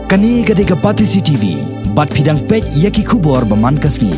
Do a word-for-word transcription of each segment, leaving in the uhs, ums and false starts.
Kane ka dei ka Batesi T V, bad phi dang peit ïa ki khubor ba man ka sngi.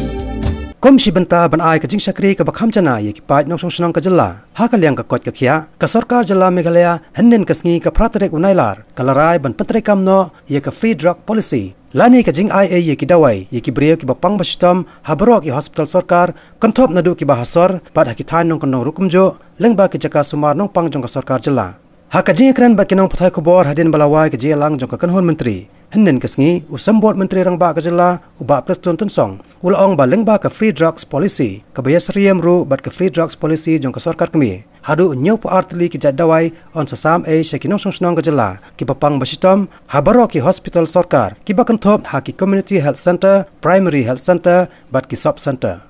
Kum shi bynta ban ai ka jingshakri kaba kham janai ïa ki paid nongshong shnong ka jylla, ha ka liang ka koit ka khiah, ka sorkar jylla Meghalaya hynnin ka sngi ka phra tarik u Nailar ka la rai ban pyntreikam noh ïa ka Free Drug Policy, lane ka jingai ei ïa ki dawai ïa ki briew kiba pang ba shitom ha baroh ki hospital sorkar, kynthup naduh kiba ha sor bad ha ki thaiñ nongkyndong ruh kumjuh, lyngba ki jaka sumar nongpang jong ka sorkar jylla. Ha ka jingïakren bad ki nongpathai khubor hadien ba la wai ka jingïalang jong ka kynhun myntri hynnin ka sngi, u Symbud Myntri Rangbah ka jylla, u Bah Prestone Tynsong, u la ong ba lyngba ka Free Drugs Policy kaba ïasyriem ruh bad ka Free Drugs Policy jong ka sorkar kmie, haduh hynñiewphew ar tylli ki jait dawai yn sa sam ei sha ki nongshong shnong ka jylla kiba pang ba shitom ha baroh ki hospital sorkar, kiba kynthup ha ki Community Health Centre, Primary Health Centre bad ki Sub Centre.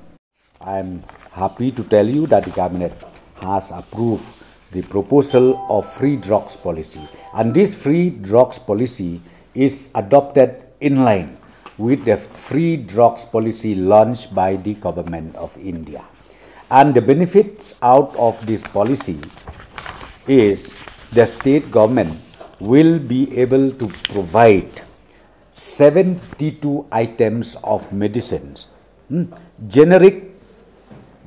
I'm happy to tell you that the cabinet has approved the proposal of free drugs policy. And this free drugs policy is adopted in line with the free drugs policy launched by the government of India. And the benefits out of this policy is the state government will be able to provide seventy-two items of medicines, hmm, generic,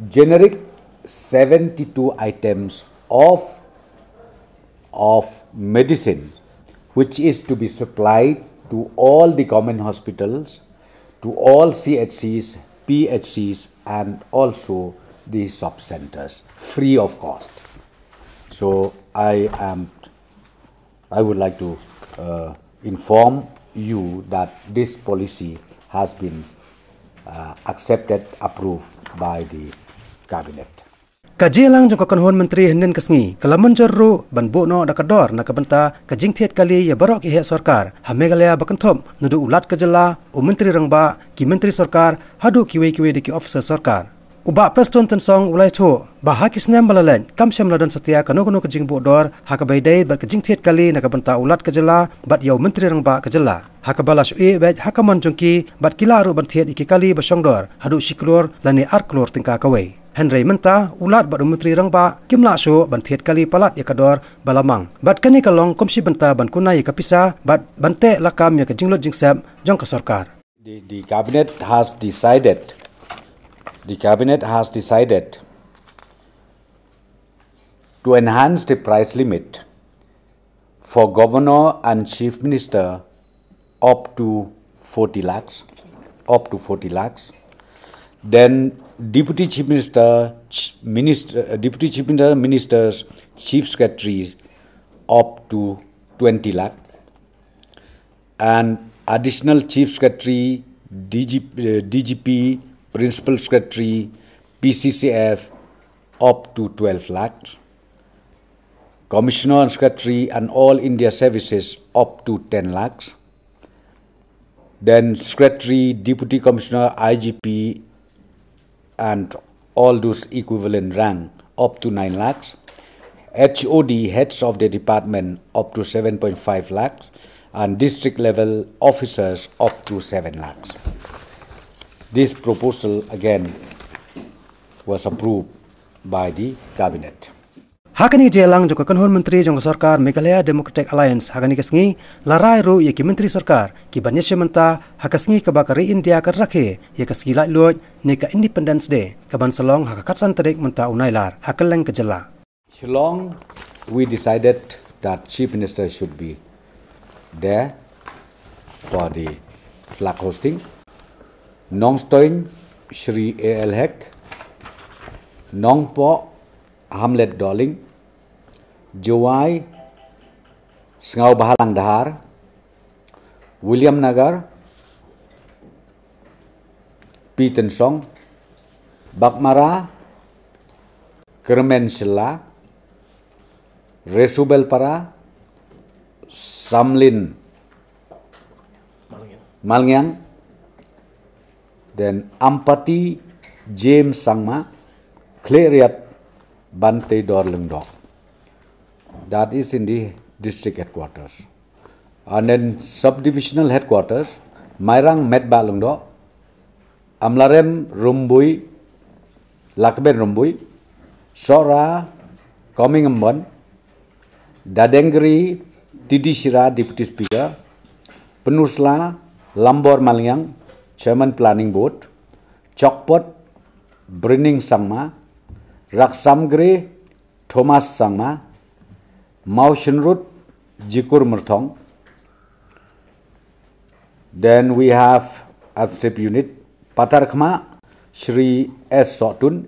generic seventy-two items of, of medicine, which is to be supplied to all the government hospitals, to all C H Cs, P H Cs, and also the sub centers, free of cost. So I am I would like to, uh, inform you that this policy has been, uh, accepted, approved by the cabinet. Ka jingïalang jong ka kynhun myntri hynnin ka sngi ka la mynjur ruh ban buh noh da ka dor na ka bynta ka jingthied kali ïa baroh ki heh sorkar ha Meghalaya, ba kynthup naduh u Lat ka jylla, u Myntri Rangbah, ki myntri sorkar, haduh kiwei kiwei de ki officer sorkar. U Bah Prestone Tynsong u la ïathuh ba ha ki snem ba la leit kam shym la don satia kano kano ka jingbuh dor ha kaba ïadei bad ka jingthied kali na ka bynta u Lat ka jylla bad ïa u Myntri Rangbah ka jylla, ha kaba la shu ïeh beit ha ka mon jong ki bad ki lah ruh ban thied ïa ki kali ba shong dor haduh shi klur lane ar klur tyngka kawei. Hynrei mynta u Lat bad u Myntri Rangbah kim lah shuh ban thied kali palat ïa ka dor ba la mang, bad kane ka long kum shi bynta ban kuna ïa ka pisa bad ban teh lakam ïa ka jinglut jingsep jong ka sorkar. The, the cabinet has decided, the cabinet has decided to enhance the price limit for governor and chief minister up to forty lakhs, up to forty lakhs. Then deputy chief minister, ch-, minister, uh, deputy chief minister, ministers, chief secretary, up to twenty lakh, and additional chief secretary, D G, uh, D G P, principal secretary, P C C F, up to twelve lakhs, commissioner and secretary and all India services up to ten lakhs, then secretary, deputy commissioner, I G P, and all those equivalent rank up to nine lakhs, H O D, heads of the department, up to seven point five lakhs, and district level officers up to seven lakhs. This proposal again was approved by the cabinet. Ha kane ka jingïalang jong ka kynhun myntri jong ka sorkar Meghalaya Democratic Alliance ha kane ka sngi, la rai ruh ïa ki myntri sorkar ki ban ïashim bynta ha ka sngi kaba ka ri India ka rakhe ïa ka sngi laitluid ne ka Independence Day, ka ban sa long ha ka khatsan tarik mynta u Nailar ha kylleng ka jylla. Shillong, we decided that Chief Minister should be there for the flag hosting. Nongstoiñ, Shri A L Hek. Nongpoh, Hamlet Dohling. Jowai, Sngawbhalang Dhar. Williamnagar, P Tynsong. Baghmara, Kyrmen Shylla. Resubelpara, Samlin Malngiang. Then Ampati, James Sangma. Khliehriat, Banteidor Lyngdoh. That is in the district headquarters. And then subdivisional headquarters, Mairang, Metbah Lyngdoh, Amlarem, Rymbui, Lakben Rymbui, Sohra, Comingmyrtle, Dadengri, T D Shira, Deputy Speaker, Pynursla, Lambor Maliang, Chairman Planning Board, Chokpot, Brining Sangma, Raksamgre, Thomas Sangma, Mawshynrut, Jikur Myrthong. Then we have Administrative Unit, Patarkhmah, Shri S Sohtun,